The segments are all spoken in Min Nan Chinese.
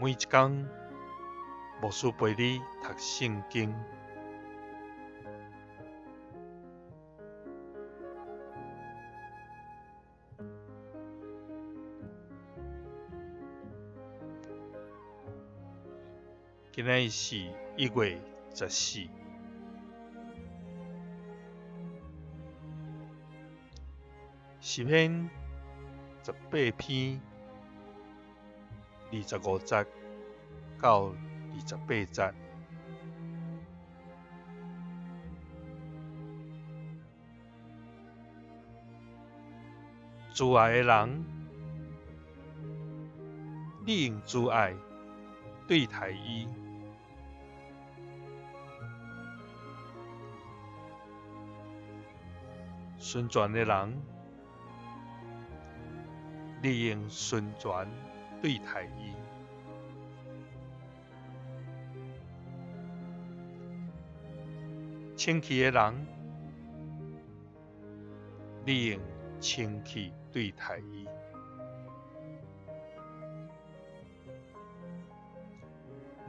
每一工，牧師陪你讀聖經。今仔日是1月14，詩篇18篇25節到28節。慈愛的人，你用慈愛對待伊；純全的人，你用純全對待伊。清氣的人，你用清氣對待伊。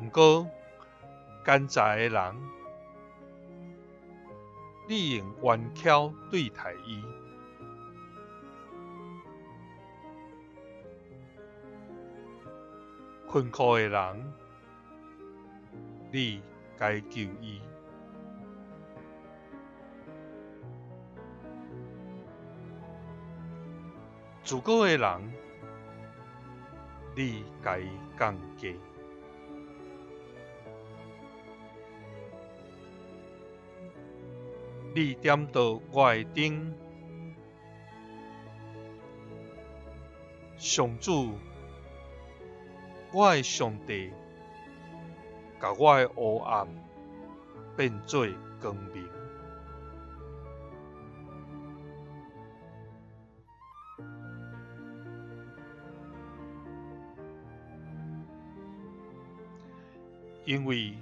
毋過，奸詐的人，你用冤巧對待伊；困苦的人，你解救伊；自高的人，你共伊降低。你點著我的燈，上主，我的上帝，共我的黑暗變做光明。因為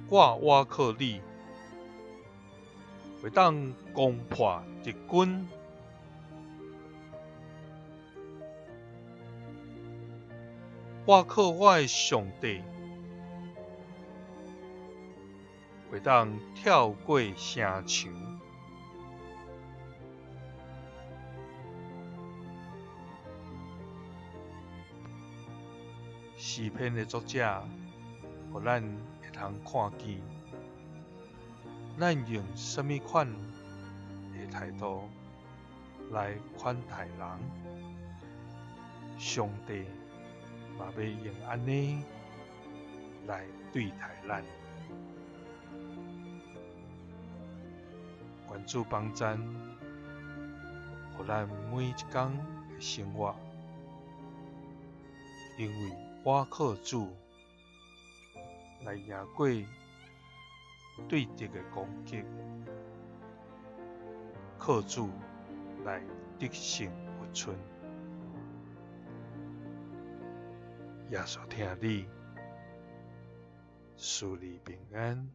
我倚靠你，會當攻破敵軍。我靠我的上帝，會當跳過城牆。詩篇的作者，予咱會通看見，咱用啥物款的態度來款待人，上帝嘛欲用按呢來對待咱。願主幫贊，予咱每一工的生活，因為倚靠主來贏過對敵的攻擊，靠主來得勝有剩。耶穌疼你，賜你平安。